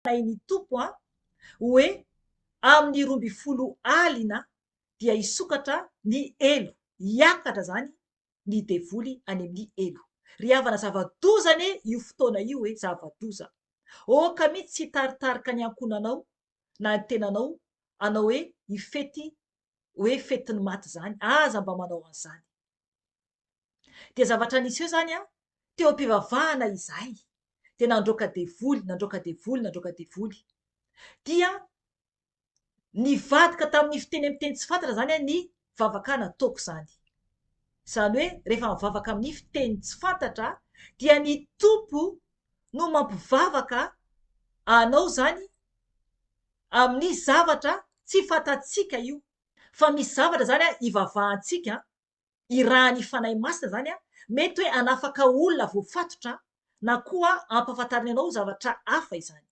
Fanahin'ny Tompo an, hoe amin'ny 12 alina dia hisokatra ny helo, hiakatra izany ny devoly any amin'ny helo. Ry havana zava-doza anie io fotoana io e, zava-doza. Aoka mihitsy tsy hitaritarika ny ankohonanao na ny tenanao hanao hoe hifety hoe fetin'ny maty izany, aza mba manao an'izany. Dia zavatra niseho izany an, teo am-pivavahana izahay, dia nandroaka devoly, nandroaka devoly, nandroaka devoly. Dia nivadika tamin'ny fiteny amin'ny teny tsy fantatra izany ny vavaka nataoko izany. Izany hoe rehefa mivavaka amin'ny fiteny tsy fantatra dia ny Tompo no mampivavaka anao izany amin'ny zavatra tsy fantatsika io. Fa misy zavatra izany ivavahantsika, irahan'ny Fanahy Masina izany, mety hoe hanafaka olona voafatotra na koa hampahafantariny anao zavatra hafa izany.